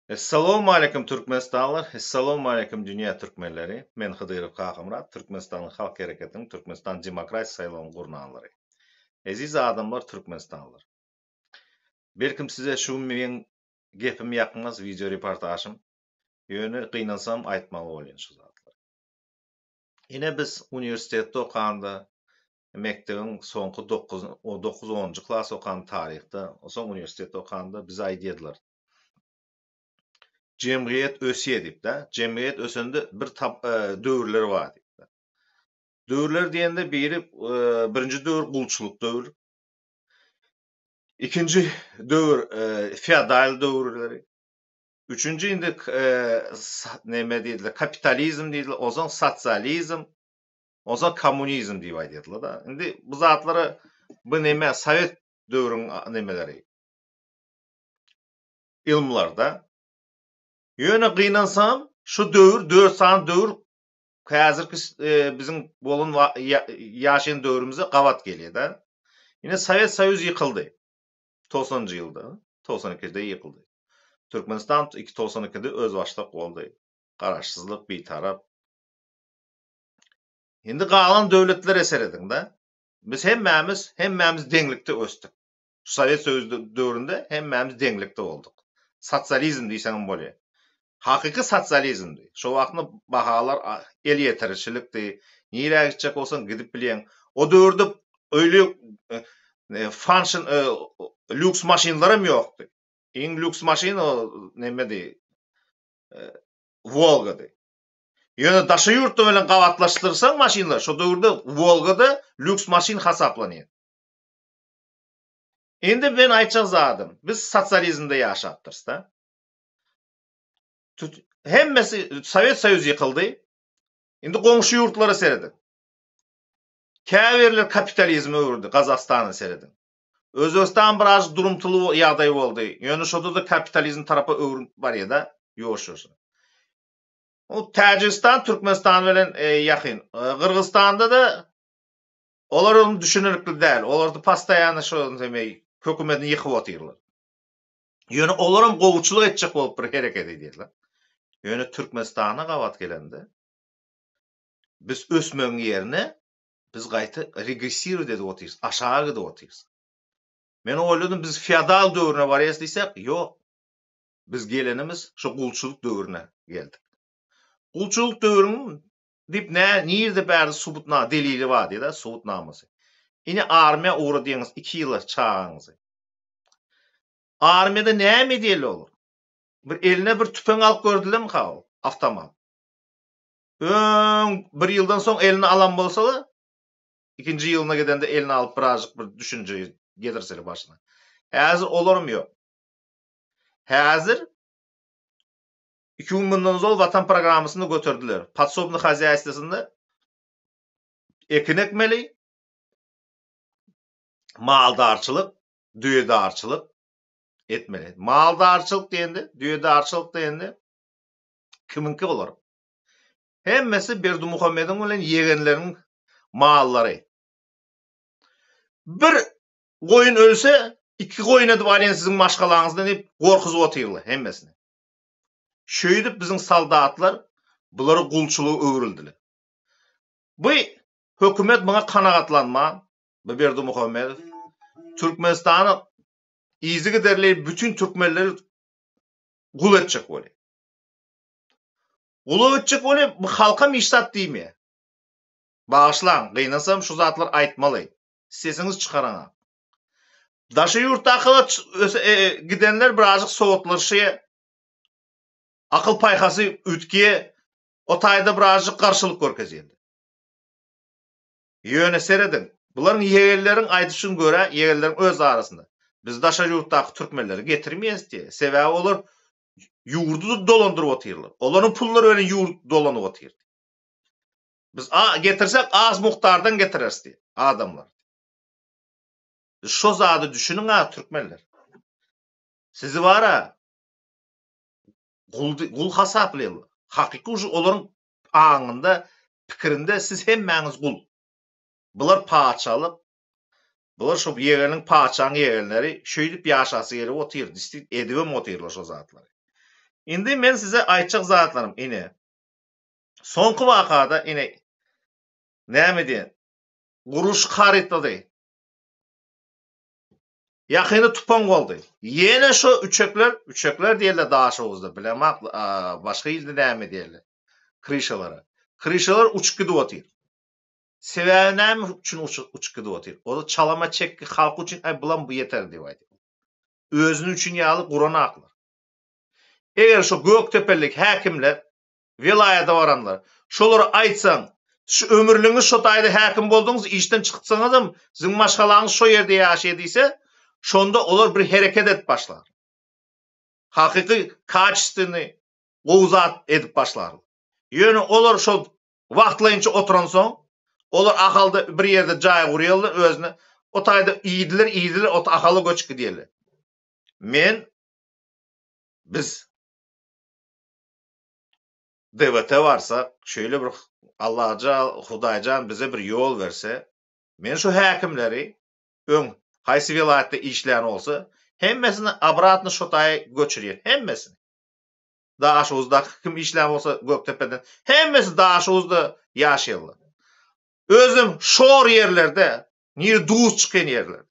Essalawmaleýkim Türkmenistanlylar, Essalawmaleýkim dünýä türkmenleri. Men Hydyrow Kakamyrat, Türkmenistanyň Halk Hereketiniň Türkmenistan Demokratik saýlawyny gurnanlary. Eziz adamlar Türkmenistanlylar. Belkim size şu gün meň gepim ýakmaz wideo reportažym. Ýöne gynansam aýtmaly bolýan şu zatlary. Ine biz uniwersitetde okanda, mekdebiň soňky dokuz, onunjy klas okan taryhda, soň uniwersitetde okanda bize aýdýardylar. Jemgyýet ösýär diýip-de. Jemgyýet ösende bir döwürler bar diýip. Döwürler diýende biri birinji döwür gulçulyk döwür. Ikinji döwür feodal döwürleri. Üçünji indi neme diýdiler, kapitalizm diýdiler, onsoň sosializm, onsoň kommunizm diýip aýdýardylar-da. Indi bu zatlara bu neme sowet döwrüň nemeleri. Ylymlarda. Ýöne gynansam, şu döwür, dört sany döwür häzirki biziň bolan ýaşaýan döwrümize gabat gelýär-de. Ine Sowet Soýuz ýykyldy. Togsanynjy ýylda, 92-de ýykyldy. Türkmenistan 92-de özbaşdak boldy. Garaşsyzlyk, bitarap. Indi galan döwletlere serediň-de. Biz hemmämiz, hemmämiz deňlikde ösdük. Sowet Soýuzy döwründe hemmämiz deňlikde bolduk. Sosializm diýseňem bolýar. Hakyky sosializmdi. Şo wagtda bahalar elýeterçilikdi. Nirä gitjek bolsaň gidip bilýäň. O döwürde öýli fanşn lýuks maşynlaram ýokdy. Iň lýuks maşyn o nemedi? Wolgady. Ýöne daşary ýurtda bilen gabatlaşdyrsaň maşynlary şo döwürde Wolgada lýuks maşyn hasaplanýar. Indi men aýtjak zadym, biz sosializmde ýaşapdyrys-da. Hemmesi Sowet Soýuzy ýykyldy. Indi goňşy ýurtlara serediň. Käbirleri kapitalizme öwrüldi, Gazagystana serediň. Özbegistan biraz durumtyly ýagdaý boldy. Ýöne şonda-da kapitalizm tarapa öwrülip barýar-da, ýuwaş-ýuwaşdan. O Täjigistan Türkmenistan bilen e, ýakyn. E, Gyrgyzystanda-da Olar ony düşünerlikli däl. Olarda postoýanno şo demek hökümetini ýykyp otyrlar. Ýöne olaram gowuçylyk etjek bolup bir hereket edýärler. Ýöne Türkmenistana gabat gelende biz ösmegiň ýerine biz gaýta regressirowat edip otyrys, aşaga gidip otyrys. Men oýladym biz feodal döwrüne barýas diýsek, ýok. Biz gelenimiz şo gulçulyk döwrüne geldik. Gulçulyk döwrüniň Diýip nä nirde bärde subutna delili bar diýdä subutnamasy. Ine armiýa ugradýaňyz iki ýyla çagaňyzy. Armiýada näme edýärler olar? Bir eline bir tüpeň alyp gördülermika ol awtomat. Öň bir ýyldan soň eline alan bolsalar ikinji ýylyna gidende eline alyp birazjyk bir düşünje getirseler başyna. Häzir olaram ýok. Häzir Iki gün mundan ozal Watan programmasyny göterdiler. Podsobnyý hozýaýstwasynda ekin ekmeli, maldarçylyk, düýedarçylyk etmeli. Maldarçylyk diýende, düýedarçylyk diýende kimiňki olar? Hemmesi Berdimuhamediň bilen ýegenleriniň mallary. Bir goýun ölse, iki goýun edip alýan siziň maşgalaňyzdan diýip gorkuzyp otyrlar hemmesini. Şeýdip biziň soldatlar bulara gulçulyga öwrüldiler. Bu hökümet muňa kanagatlanman, bu Berdimuhamedow Türkmenistany yzygiderli bütin türkmenleri gul etjek bolýar. Gul etjek bolýar, bu halkam hiç zat diýmeýär. Bagyşlaň, gynansam şu zatlary aýtmaly. Sesiňizi çykaraňak. Daşary ýurtdakylar gidenler birazjyk sowatlaşýar. Akyl paýhasy üýtgeýär. O taýda birazjyk garşylyk görkezýär. Ýöne serediň, bularyň ýegenleriň aýdyşyna görä, ýegenleriň öz arasynda biz daşary ýurtdaky türkmenleri getirmeýäs diýýär. Sebäbi olar ýurdy dolandyryp otyrlar. Olaryň pullary bilen ýurt dolanyp otyr. Biz getirsek az mukdardan getireris diýýär adamlar. Şo zady düşüniň-a türkmenler. Sizi bar-a gul gul hasaplaýarlar. Hakyky uje olaryň aňynda, pikirinde siz hemmäňiz gul. Bular patyşalyk, bular şo ýegeniň patyşaň ýegenleri şeýdip ýaşasy gelip otyr, distit edibem otyrlar şo zatlary. Indi men size aýtjak zatlarym ine. Soňky wakada ine näme diýen? Gurluşyk harytlary. Ýakyny tupan boldy. Ýene şo üçekler, üçekler diýerler Daşoguzda, bilemok, başga ilde näme diýerler. Kryşalara. Kryşalar uçup gidip otyr. Sebäbi näme üçin uçup gidip otyr? O-da çalama çekgi halk üçin, aý bulam bu ýeter diýip aýdýar. Özüni üçin ýaly guranaklar. Eger şo Gökdepelik häkimler welaýata baranlar, şolara aýtsaň, şu ömürligiňiz şo taýda häkim bolduňyz, işden çyksaňyzam siziň maşgalaňyz şo ýerde ýaşaýar diýse, şonda olar bir hereket edip başlar. Hakyky kaçestwnyý gowy zat edip başlarlar. Ýöne olar şol wagtlaýynça oturansoň, olar Ahalda bir ýerde jaý gurýarlar özüne, o taýda iýdiler, iýdiler, ot Ahala göçüp gidýärler. Men, biz DWT barsak, şeýle bir Allaja, Hudaýjan bize bir ýol berse, men şu häkimleri öň haýsy welaýatda işlän bolsa, hemmesini obratno şo taýa göçürýän, hemmesini. Daşoguzdaky kim işlän bolsa Gökdepeden, hemmesi Daşoguzda ýaşaýarlar. Özem şor ýerlerde, nire duz çykýan ýerlerde.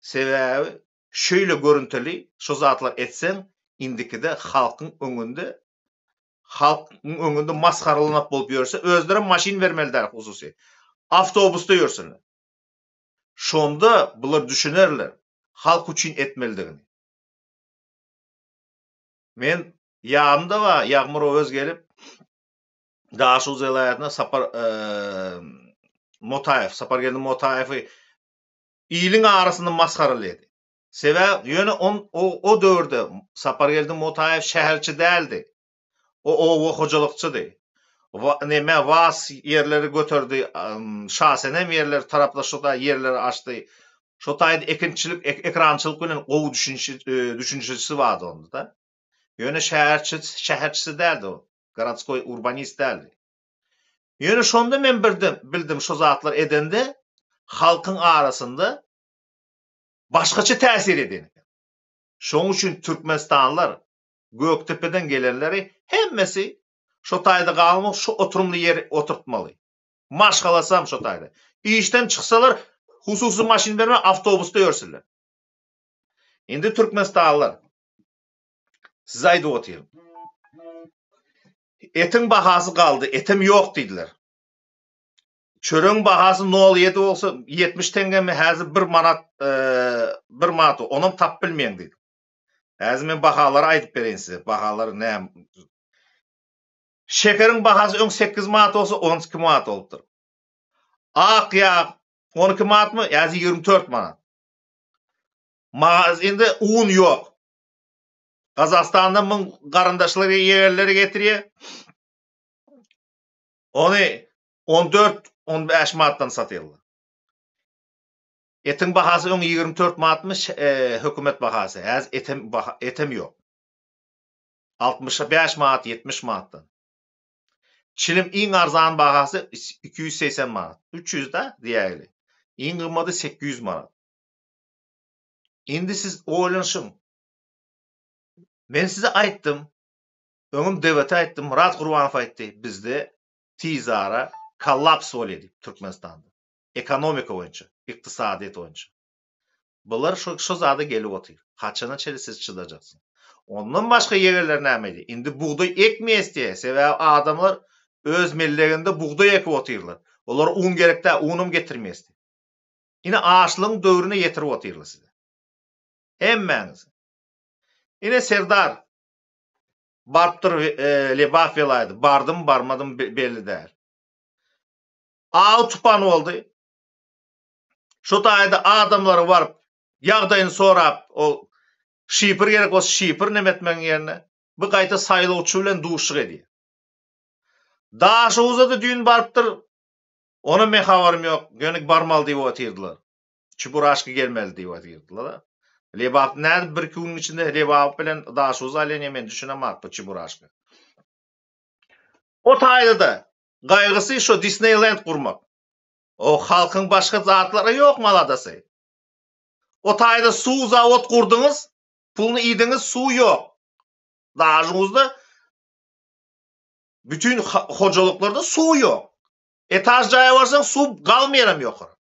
Sebäbi şeýle görüntili şu zatlar etseň indikide halkyň öňünde halkyň öňünde masgaralanak bolup ýörse özlerem maşyn bermeli däl hususy awtobusda ýörsünler. Şonda bular düşünerler halk üçin etmelidigini. Men ýadymda bar Ýagmyr Öwez gelip Daşoguz welaýatyna Sapar Motaýew Sapargeldi Motaýewi Iliň arasynda masgaralady. Sebäp ýöne on o o döwürde Sapargeldi Motaýew şäherçi däldi. O oba hojalykçydy. Wa neme Was ýerleri göterdi, Şasenem ýerleri tarapda şo taý ýerleri açdy. Şo taýda ekinçilik, ekrançylyk bilen gowy düşünşi düşünjesi bardy onda-da. Ýöne şäherçi şäherçisi däldi o. Gorodskoý urbanist däldi. Ýöne şonda men birden bildim şo zatlar edende halkyň arasynda başgaça täsir edýän eken. Şoň üçin türkmenistanlylar Gökdepeden gelenleri hemmesi şo taýda galmak şo oturymly ýeri oturtmaly. Maşgalasam şo taýda. Işden çyksalar hususy maşyn berme awtobusda ýörsünler. Indi türkmenistanlylar size aýdyp otyryn. Etiň bahasy galdy, etem ýok diýdiler. Çöregiň bahasy nol ýedi bolsa, 70 teňňemi, häzir bir manat, bir manat, onam tapyp bilmeýän diýdi. Häzir men bahalary aýdyp bereýin size, bahalar näme. Şekeriň bahasy öň 8 manat bolsa, 12 manat bolupdyr. Ak ýag 12 manatmy, häzir 24 manat. Magazinde un ýok. Gazagystanda muň garyndaşlary ýegenleri getirýär. Ony 14, 15 manatdan satýarlar. Etiň bahasy öň 24 manatmyş, e, hökümet bahasy. Häzir etem baha, etem ýok. 65 manat, 70 manatdan. Çilim iň arzan bahasy 280 manat. 300 da diýäýeli. Iň gymmady 800 manat. Indi siz oýlanyşyň. Men size aýtdym, öňem DWT aýtdym, Myrat Gurbanow aýtdy, bizde tizara kollaps bolýar diýip Türkmenistanda. Ekonomika boýunça, ykdysadyýet boýunça. Bular şo şo zada gelip otyr. Haçana çenli siz çydajaksyňyz? Ondan başga ýegenler näme edýär? Indi bugdaý ekmeýäs diýýär. Sebäbi adamlar öz melleginde bugdaý ekip otyrlar. Olara un gerek däl, unam getirmeýäs diýip. Ine açlygyň döwrüne ýetirip otyrlar sizi. Hemmäňizi. Ine Serdar barypdyr Lebap welaýaty. Bardym, barmadym belli däl. Aw tupan boldy. Şo taýda adamlara baryp ýagdaýyny sorap, o şifr gerek bolsa şifr neme etmegiň ýerine bu gaýta saýlawçy bilen duşuşyk edýär. Daşoguza-da düýn barypdyr. Ona men habarym ýok. Ýöne barmaly diýip otyrdylar. Çiburaşka gelmeli diýip otyrdylar. Lebap nädip bir iki günüň içinde Lebap bilen Daşoguz aýlanýar men düşünemok bu Çiburaşka. O taýda-da gaýgysy şo Disneýlend gurmak. O halkyň başga zatlary ýokmy aladasy? O taýda suw zawod gurduňyz, puluny iýdiňiz, suw ýok. Daşoguzda Bütün hojalyklarda suw ýok. Etaž jaýa barsaň suw galmaýaram ýokary.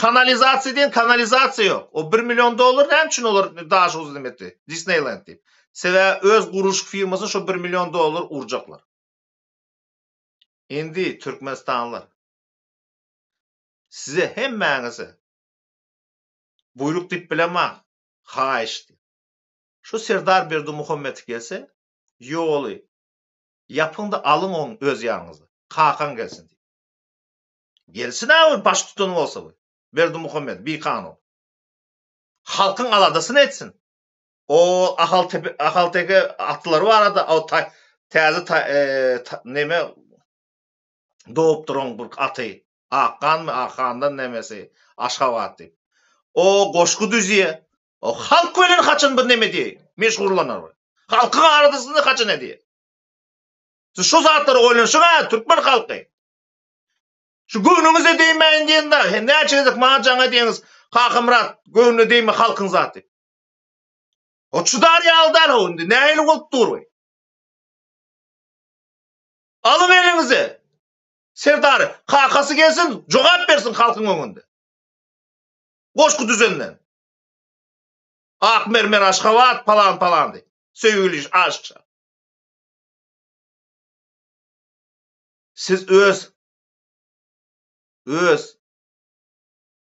Kanalizasiýa diýen kanalizasiýa ýok. O 1 million dollar näme üçin olar Daşoguz diýip etdi? Disneyland diýip. Sebäbi öz gurluşyk firmasyna şo 1 million dollar urjaklar. Indi türkmenistanlylar size hemmäňize buýruk diýip bilemok, haýyş diýip. Şu Serdar Berdimuhamedow gelse, ýoly ýapyň-da alyň oň öz ýanyňyza. Kakaň gelsin diýip. Gelsin-ä ol baştutan bolsa bu. Berdimuhamedow bikanun. Halkyň aladasyny etsin. O Ahaltepe Ahalteke atlary barada o täze neme dogup duran bir aty. Akganmy, Akhandan nemesi Aşgabat diýip. O goşgy düzýä. O halk bilen haçan bir neme diýe, meşgurlanar. Halkyň aradasyny haçan edýär. Siz şu zatlary oýlanyşyň ha, türkmen halky. Şu göwnüňize değmeyin diýende, he näçe gezek maňa jaň edýäňiz, Kakamyrat, göwnüne değme halkyň zat diýip. O çydar ýaly däl o indi, nähili bolup dur bu? Alyň eliňize. Serdary, kakasy gelsin, jogap bersin halkyň öňünde. Goşgy düzenden. Ak mermer Aşgabat palan palan diýip. Söýgüli aşykça. Siz öz öz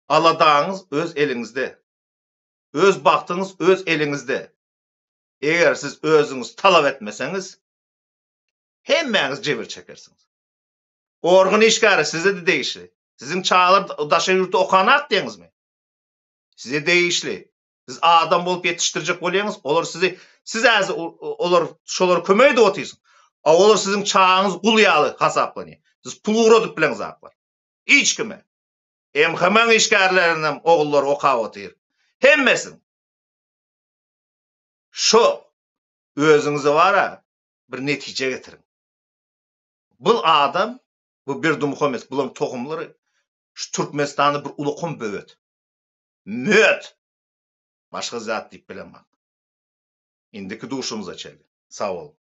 aladaňyz öz eliňizde. Öz bagtyňyz öz eliňizde. Eger siz özüňiz talap etmeseňiz, hemmäňiz jebir çekersiňiz. Organ işgäri size-de degişli. Siziň çagalar daşary ýurtda okanak diýeňizmi? Size degişli. Siz adam bolup ýetişdirjek bolýaňyz, olar sizi siz äzi olar şolara kömek edip otyrsyň. A olar siziň çagaňyz gul ýaly hasaplanýar. Siz pul ugradyp bileňiz zatlar. Hiç kime. MHM-iň işgärlerinem ogullary okap otyr. Hemmesiniň. Şo özüňize bara bir netije getiriň. Bul adam, bu Berdimuhamedow, bularyň tohumlary şu Türkmenistanda bir ulukum böwet. Möt! Başga zat diýip bilemok. Indiki duşumyza çenli. Sag boluň.